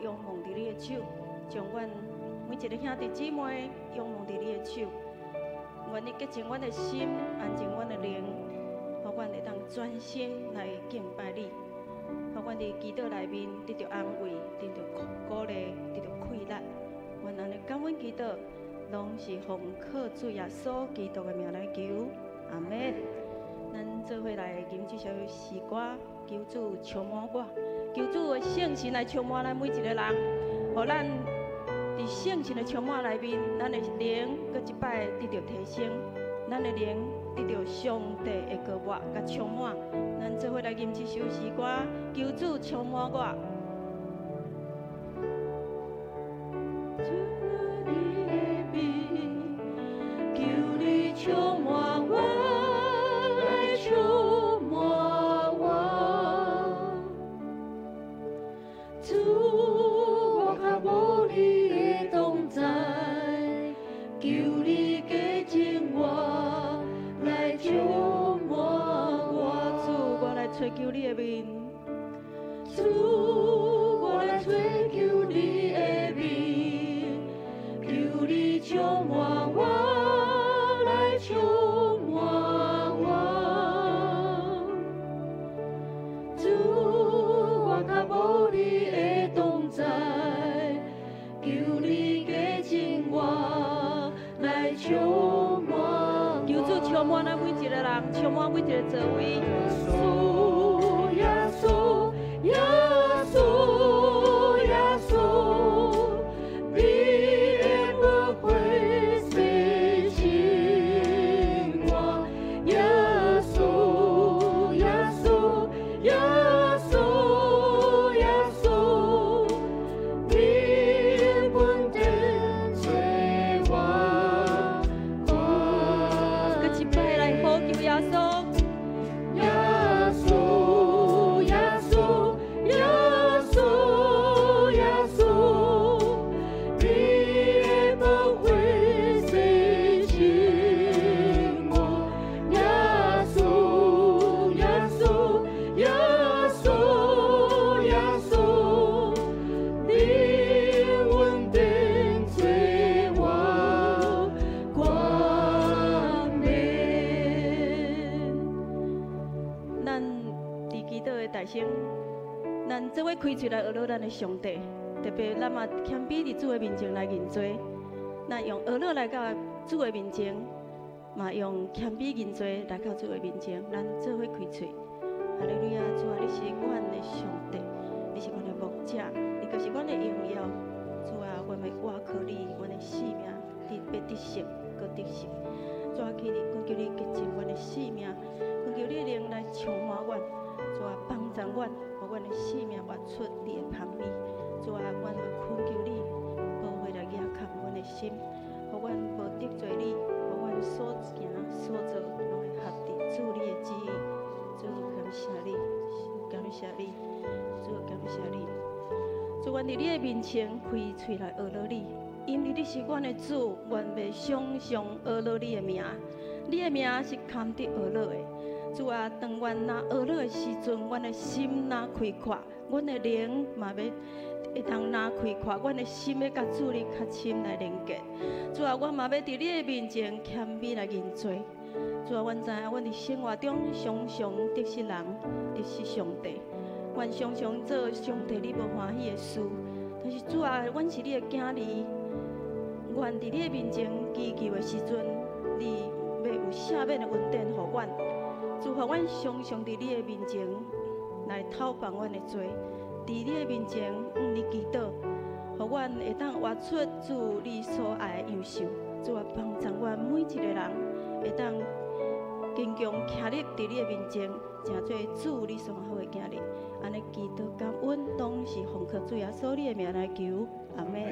仰望佇你的手，將阮每一个兄弟姊妹仰望佇你的手。願你潔淨阮的心，安靜阮的靈，予阮會當專心來敬拜你。予阮佇祈禱內面得著安慰，得著鼓勵，得著氣力。阮按呢感恩祈禱，攏是奉靠主耶穌基督的名來求，阿門。咱做伙來吟這首詩歌，求主充滿我，求主的聖神來充滿咱每一个人，予咱佇聖神的充滿內面，咱的靈閣一擺得著提升，咱的靈得著上帝的膏抹佮充滿。咱做伙來吟這首詩歌，求主充滿我。主你的面，求你充滿我，來充滿我。主，我較無你的同在，求你潔淨我，來充滿我。主，我來揣求你的面。主，我來揣求你的面，求你充滿我，來充滿我。主，我較無你的同在，求你潔淨我，來充滿我。求主充滿咱每一个人，充滿每一个座位。主耶穌，耶穌，耶穌，你的寶血洗淨我。耶穌，耶穌，耶穌，耶穌，你的恩典做我冠。閣一擺來呼求耶穌。耶穌，耶穌，耶穌，耶穌，你的寶血洗淨我。耶穌，耶穌，耶穌，耶穌，你的恩典做我冠冕。咱佇祈禱的大聲，咱做伙開喙來呵咾咱的上帝，特別咱嘛謙卑佇主的面前來認罪。咱用呵咾來到主的面前，嘛用謙卑認罪來到主的面前，咱做伙開喙。哈利路亞，主啊，你是阮的上帝，你是阮的牧者，你閣是阮的榮耀。主啊，阮欲倚靠你，阮的性命得欲得勝，閣得勝。主啊，求你，懇求你潔淨阮的性命，懇求你的靈來充滿阮。主啊，幫助阮，予阮的性命活出你的芳美。主啊，阮欲懇求你，保血來額崁阮的心，予阮無得罪你，予阮所行所做攏會合佇主你的旨意。主，感謝你，感謝你，主，感謝你。主，阮佇你的面前開喙來呵咾你，因為你是阮的主，阮欲常常呵咾你的名。你的名是堪得呵咾的。主啊，當阮若呵咾的時陣，阮的心若開闊，阮的靈嘛欲會當若開闊，阮的心欲佮主你較深來連結。主啊，阮嘛欲佇你的面前謙卑來認罪。主啊，阮知影，阮佇生活中常常得失人，得失上帝。阮常常做上帝你無歡喜的事，但是主啊，阮是你的囝兒，阮佇你的面前祈求的時陣，你欲有赦免的恩典予阮。主，予阮常常佇你的面前來討放阮的罪，佇你的面前向你祈禱，予阮會當活出主你所愛的樣式。主啊，幫助阮每一个人會當堅強徛立佇你的面前，成做主你上好的囝兒。按呢祈禱感恩，攏是奉靠主耶穌你的名來求，阿門。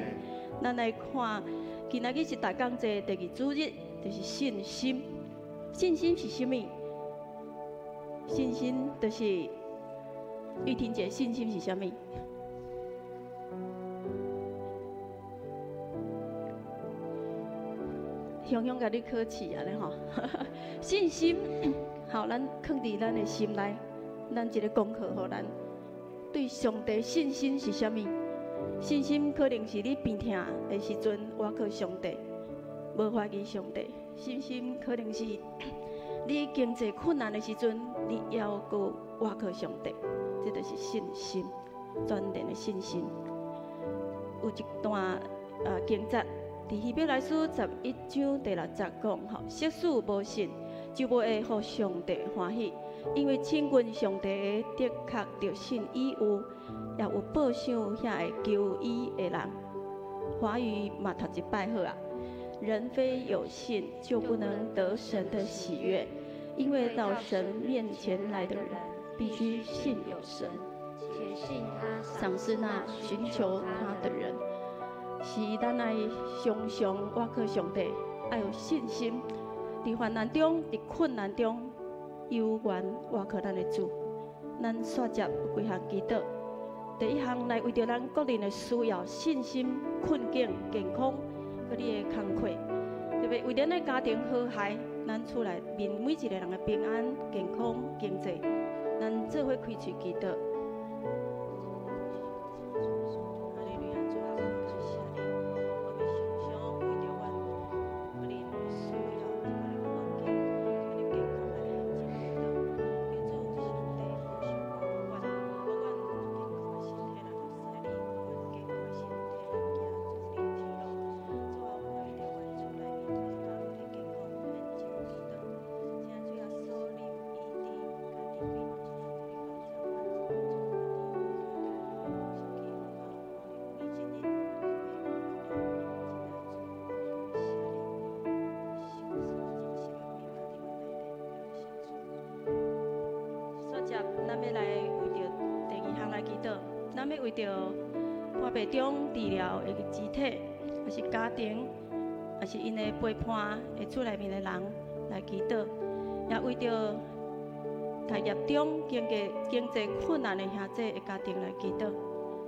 咱來看，今仔日是大講祭第二主日，就是信心。信心是啥物？信心就是玉婷姐，信心是啥物？雄雄共你考試按呢吼，信心，好，咱囥佇咱的心內，咱一个功課予咱，對上帝信心是啥物？信心可能是你病疼的時陣，倚靠上帝，無懷疑上帝。信心可能是你經濟困難的時陣，你猶閣倚靠上帝。這就是信心，全然的信心。有一段經節，佇希伯來書11章第6節講吼，即使無信，就無會予上帝歡喜，因為親近上帝的，的確著信伊有，也有報賞遐會求伊的人。華語嘛讀一擺好啊。人非有信，就不能得神的喜悅，因為到神面前來的人，必須信有神，且信他賞賜那尋求他的人。是咱愛常常倚靠上帝，愛有信心，佇患難中、佇困難中，猶原倚靠咱的主。咱煞接有幾項祈禱。第一項來為著咱個人的需要、信心、困境、健康，佮你的工課，特別為著咱的家庭和諧，咱厝內面每一個人的平安、健康、經濟，咱做伙開喙祈禱。哈利路亞，主啊，我們感謝你，我們常常為著阮個人需要，這款的環境，這款的健康來獻上祈禱。求主上帝保守阮，予阮健康的身體來服侍你，予阮健康的身體來行主你的天路。主啊，我為著阮厝內面每一個人的健康獻上祈禱。請主耶穌臨醫治佮治病，特別幫助阮，主阮伫每一日感謝你。煞接，咱欲來為著第二項來祈禱，咱欲為著破病中治療的肢體，抑是家庭，抑是𪜶的陪伴的厝內面的人來祈禱，也為著待業中經濟困難的兄弟的家庭來祈禱。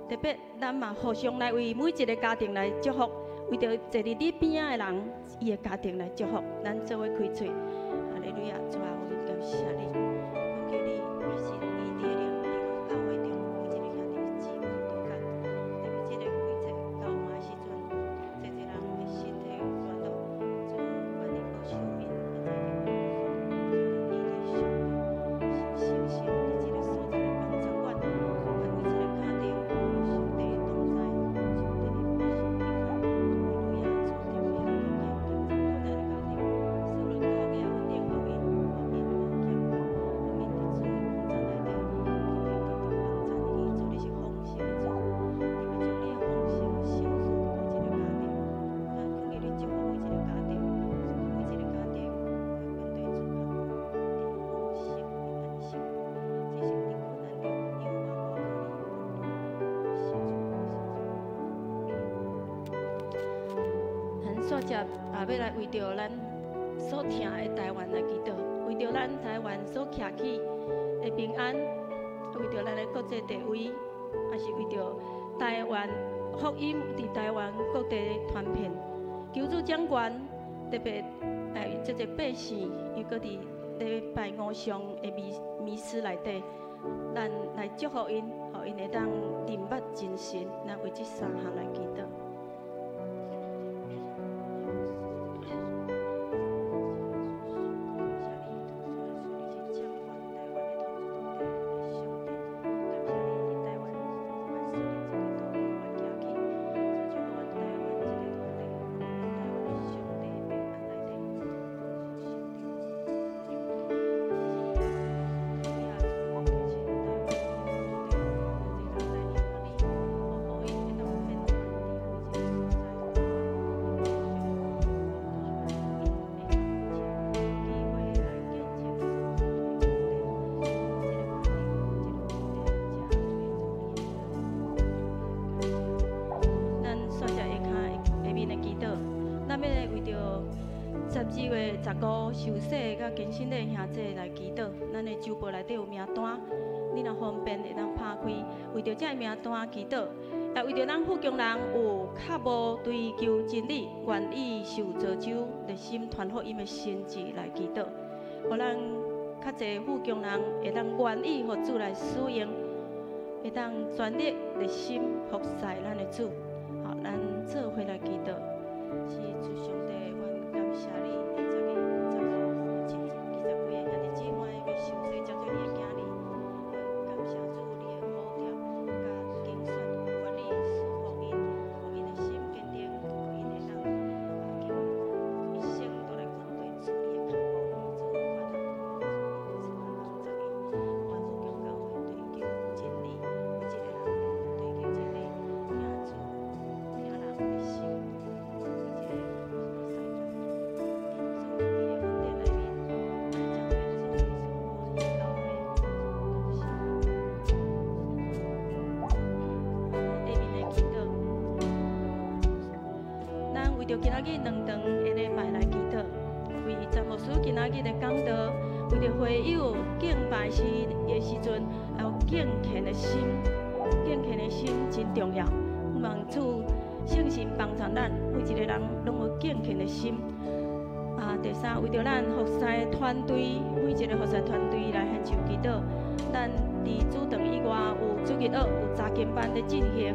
特別，咱嘛互相來為每一个家庭來祝福，為著坐佇你邊仔的人，伊的家庭來祝福，咱做伙開喙。哈利路亞，主啊，我們感謝你，懇求你是醫治的靈，佇阮教會中每一個兄弟姊妹中間，特別這個季節交換的時陣，濟濟人的身體有軟弱，主願你保守𪜶，會在醫治上帝，是誠實佇這个所在來幫助阮，願每一個家庭有上帝的同在，上帝的保守平安。哈利路亞，主特別來經濟困難的家庭，無論靠額穩定，予𪜶，予𪜶無欠缺，予𪜶佇主的幫贊內底，去得到幫贊。因為主你是豐盛的主，你欲將你的豐盛賞賜佇每一個家庭。咱懇求你祝福每一個家庭，每一個家庭來跟隨主腳步，佇豐盛的安息，這是佇困難中猶原倚靠你。謝主，謝主。咱煞接也欲來為著咱所疼的台灣來祈禱，為著咱台灣所徛起的平安，為著咱的國際地位，也是為著台灣福音佇台灣各地傳遍。求主掌權，特別這個百姓又閣佇咧拜偶像的迷思內底，咱來祝福𪜶，予𪜶會當認捌真神。咱為這三項來祈禱。感謝你，主耶穌，你是掌管台灣的統治土地的上帝。感謝你佇台灣，阮設立這個土地，阮徛起，造就予阮台灣這個土地，予阮台灣的上帝平安內底。上帝，主，台灣這個土地，這人來認識你，予𪜶會當變安佇每一個所在。機會來見證主的恩典，這個家庭，這個土地，這主耶穌。咱煞接下跤下面的祈禱，咱欲來為著12月15受洗佮堅振的兄弟來祈禱。咱的周報內底有名單，你若方便會當拍開，為著這个名單祈禱，也為著咱富強人有較無追求真理、願意受造就、熱心傳福音的心志來祈禱，予咱較濟富強人會當願意予主來使用。會當全力熱心服侍咱的主。好，咱做伙來祈禱，是主上帝，阮感謝你，10月15、20幾个兄弟姊妹欲受洗，接做你的囝兒。阮感謝主，你的呼召、佮揀選、管理、賜福𪜶，予𪜶的心堅定，予𪜶會當一生都來跟隨主你的跤步。主寬容，主幫助𪜶，幫助教會追求真理，每一個人追求真理，聽主、聽人的心，每一個服侍團隊，佇主你的恩典內面，來成為主你所歡喜的教會。感謝。下面來祈禱，咱為著今仔日兩場的禮拜來祈禱，為詹牧師今仔日的講道，為著會友敬拜時的時陣，還有敬虔的心，敬虔的心真重要。希望主聖神幫助咱，每一個人攏有敬虔的心。啊，第三，為著咱服侍團隊，每一個服侍團隊來獻上祈禱。咱佇主堂以外有主日學，有查經班咧進行。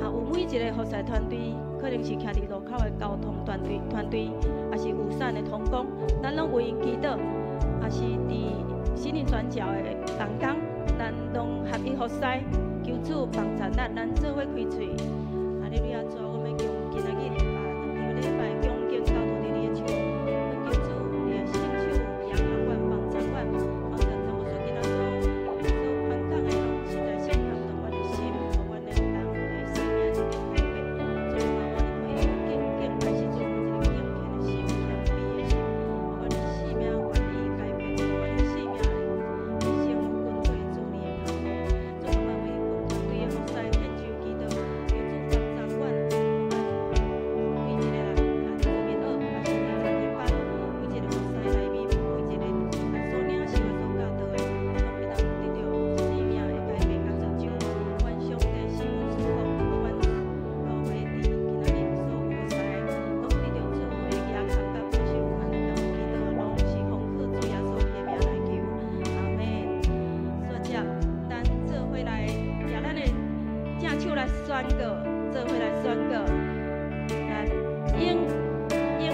啊，有每一個服侍團隊，可能是徛佇路口的交通團隊，抑是雨傘的同工，咱攏為𪜶祈禱。抑是佇新營轉教的同工，咱攏合一服侍，求主幫助咱，咱做伙開喙。哈利路亞，主，我們將今仔日啊兩場禮拜恭敬交託佇你的手，懇求主，你的聖手也看阮幫助阮，幫助詹牧師今仔所所傳講的，攏實在是感動阮的心，予阮的人的生命得著改變。主啊，我的會友敬敬拜時陣有一個敬虔的心、謙卑的心，予阮的生命願意改變，予阮的生命一生跟隨主你的腳步。主啊，為團隊的服侍獻上祈禱，求主幫助阮，每一個人，啊，主日學，抑是查經班，每一個服侍內面，每一個所領受的、所教導的，攏會當得著生命的改變佮造就。願上帝賜福祝福，予阮教會佇今仔日所有服侍的，攏得著主的加看佮保守，按呢共祈禱，攏是奉靠主耶穌的名來求，阿門。煞接，咱做伙來舉咱的正手來宣告，做伙來宣告，來永永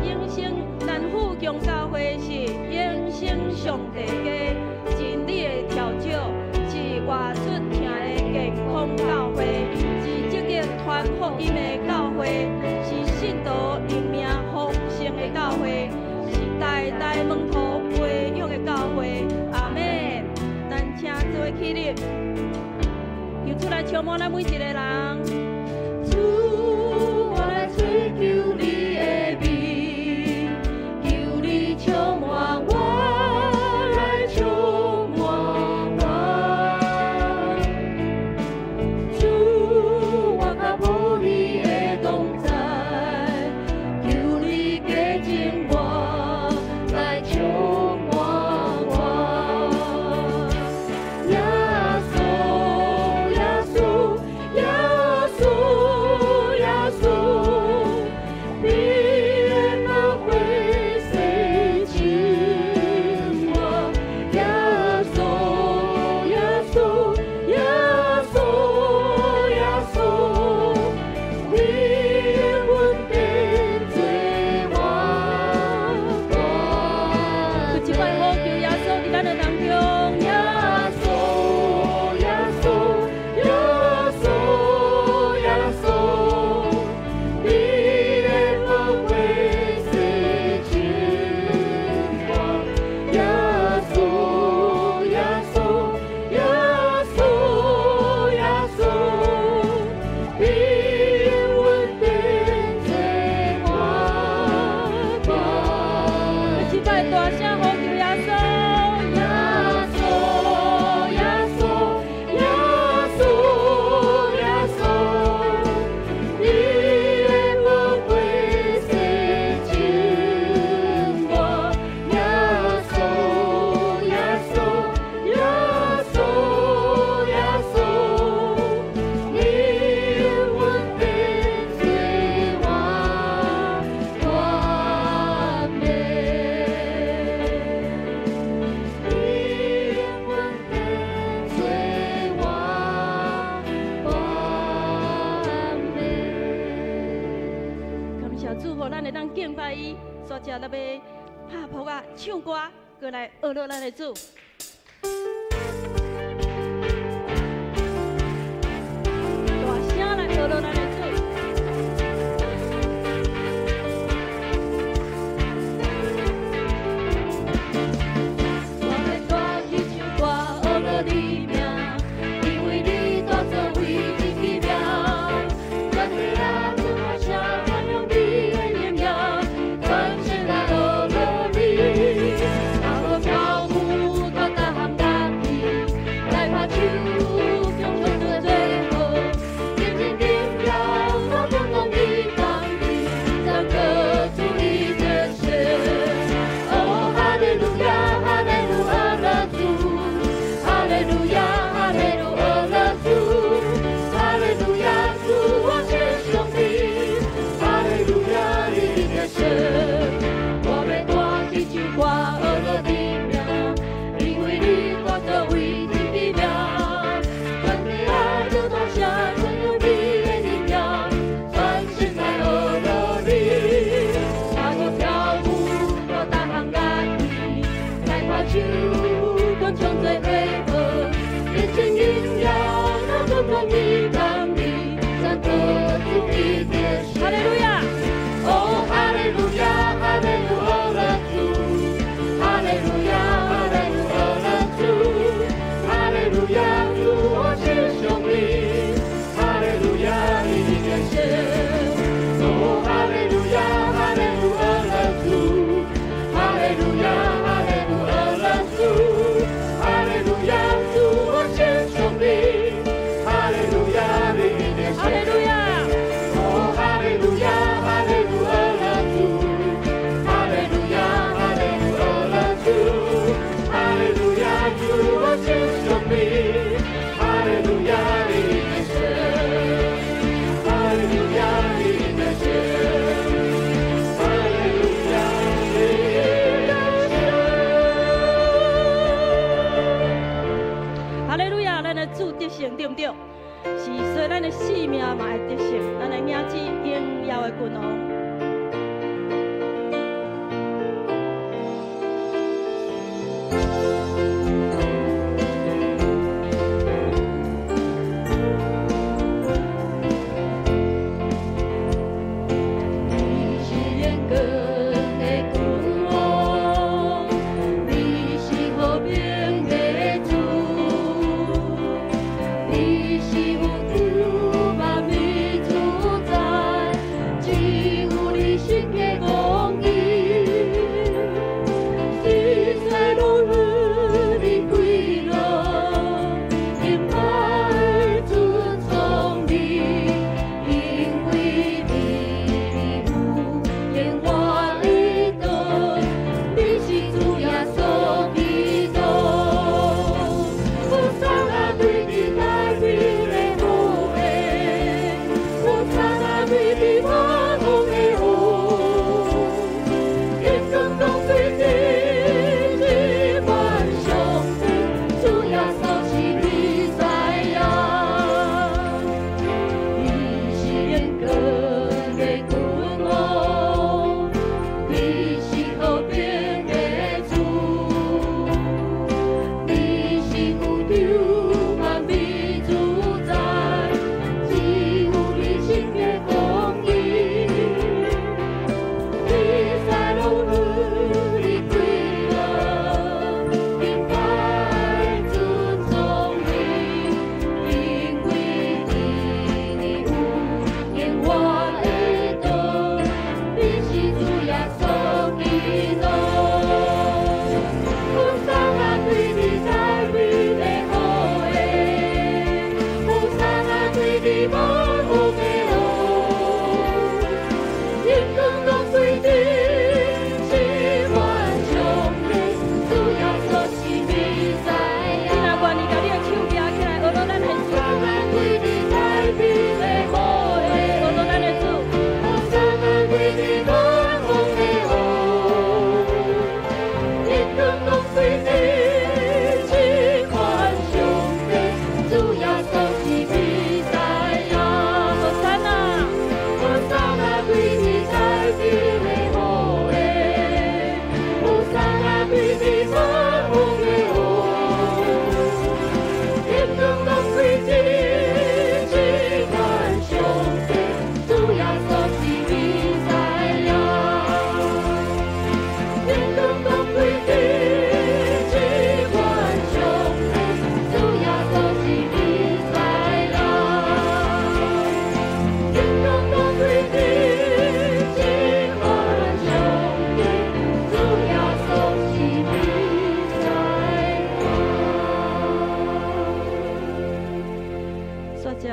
永生，咱富強教會是永生上帝家真理的跳腳，是活出疼的健康教會，是積極傳福音的教會，是信徒靈命豐盛的教會，是代代門徒培育的教會。阿門。咱請做伙起立，求主來充滿咱每一個人。主，我來追求你的面，求你充滿我，來充滿我。主，我較無你的同在，求你潔淨我，來充滿我。耶穌，耶穌，耶穌。謝主，予咱會當敬拜伊。煞才咱欲拍噗仔唱歌，閣來學樂咱的主。大聲來學樂咱的主。我欲大起唱歌，學樂你名，因為你大作為真奇妙。全地啊，出大聲傳揚你的榮耀，全世界學樂你。踏鼓跳舞，彈逐項樂器，來拍手，共唱做最好。真真榮耀，我講講你公義，讚歌主你的神。哦，哈利路亞，哈利路亞樂主，哈利路亞，哈利路亞樂主，哈利路亞主我是上帝，哈利路亞你的神。我欲大起唱歌，學樂你名，因為你大作為真奇妙。全地啊，就大聲傳揚你的榮耀，全世界學樂你。踏鼓跳舞，彈逐項樂器，來拍手，共唱做伙好。熱情榮耀，我講講你公義，讚歌主你的神。哈利路亞！哦，哈利路亞，哈利路亞樂主，哈利路亞，哈利路亞樂主，哈利路亞主我是上帝，哈利路亞你的神。哦，哈利路亞，哈利路亞樂主，哈利路亞，哈利路亞樂主，哈利路亞主我是上帝，哈利路亞你的神。哈利路亞！哦，哈利路亞，哈利路亞樂主，哈利路亞，哈利路亞樂主，哈利路亞主我是上帝，哈利路亞你的神，哈利路亞你的神，哈利路亞你的神。哈利路亞！咱的主得勝，對毋對？是，所以咱的性命嘛會得勝，咱來迎接榮耀的君王。你是永恆的君王，你是和平的主，你是宇宙萬物主宰，只有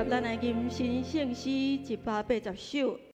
咱來吟新聖詩180首。